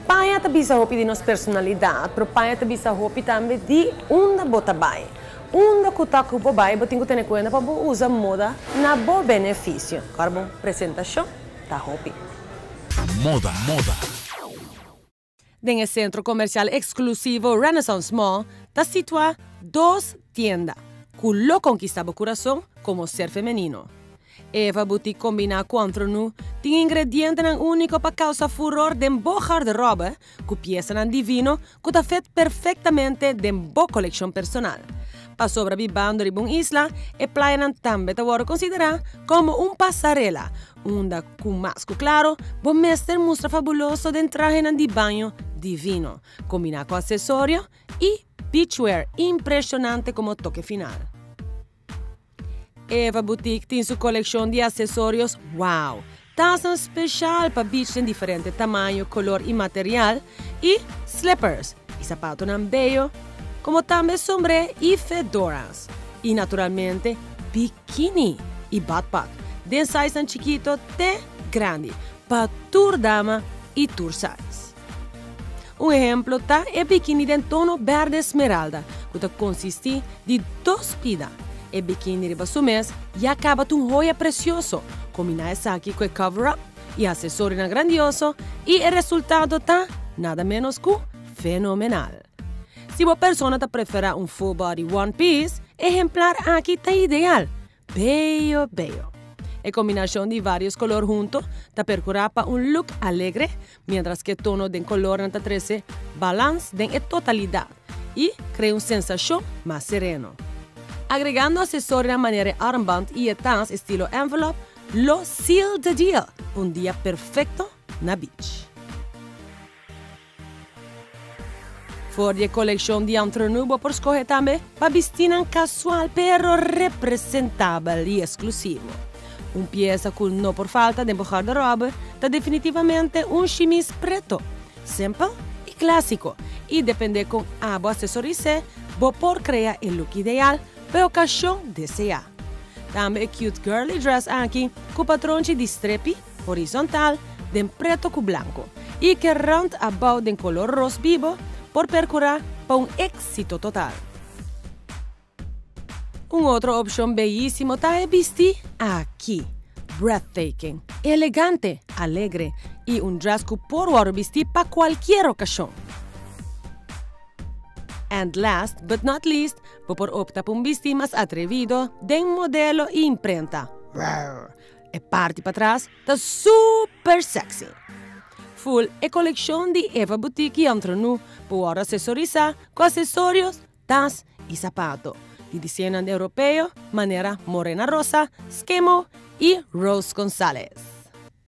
Paña ta bisa hopi di nos personalidad, pero paña ta bisa hopi tambe di unda bo ta bay. Unda cu ta cu bo bay, bo tin cu tene cuenta pa bo usa moda na bo beneficio. Awor bo presentacion ta hopi. Moda, moda. Den e centro comercial exclusivo Renaissance Mall ta situa dos tienda cu lo conquista bo curason como ser femenino. Eva Boutique combina cu Entre Nous tin ingredientenan unico pa causa furor den bo garderobe cu piesanan divino cu ta fit perfectamente den bo coleccion personal. Pasobra bibando riba un isla, e playanan tambe ta worde considera como un pasarela, unda cu mas cu claro bo mester mustra fabuloso den trahenan di baño divino, combina cu accesorio y beachwear impresionante como toke final. Eva Boutique tin su coleccion di accesorios wow! Tasnan special pa beach den diferente tamaño, color y material y slippers y zapatonan bello, como tambe sombré y fedoras. Y naturalmente bikini y badpak den sizenan chikito te grandi pa tur dama y tur size. Un ehemplo ta e bikini den tono berde esmeralda cu ta consisti di dos pida. E bikini riba su mes ya caba ta un hoya precioso, combina esaki cu e cover-up y accesorionan grandioso y e resultado ta nada menos cu fenomenal. Si bo persona ta prefera un full body one piece, e ehemplar aki ta ideal. Bello bello. E combinacion di varios color hunto ta percura pa un look alegre, mientras cu e tono den colornan ta trece balans den e totalidad y crea un sensacion mas sereno. Agregando accesorionan manera e armband y e tas estilo envelop lo seal the deal pa un dia perfecto na beach. For di e kolekshon di Entre Nous bo por skohe tambe pa bistinan kasual pero representabel i eksklusivo. Un piesa ku no por falta den bo garderobe ta definitivamente un shimis preto, simpel i klásiko, i dependé kon abo asesoris'é bo por krea e look ideal pa e okashon deseá. Tambe e cute girly dress aki ku patronchi di strepi, horizontal, den preto ku blanko i ke rand abou den kolor ros bibo por perkurá pa un éksito total. Un otro opshon beyísimo ta e bistí aki, breathtaking, elegante, alegre i un dress ku por wòrdu bistí pa kualkier okashon. And last but not least, bo por opta pa un bistí mas atrevido den modelo i imprenta. Rrr! E parti patras ta super sexy. Full e kolekshon di Eva Boutique i Entre Nous por wòrdu asesorisá ku asesorios, tas i sapato di diseñonan europeo manera Morena Rosa, Skemo i Rose Gonzalez.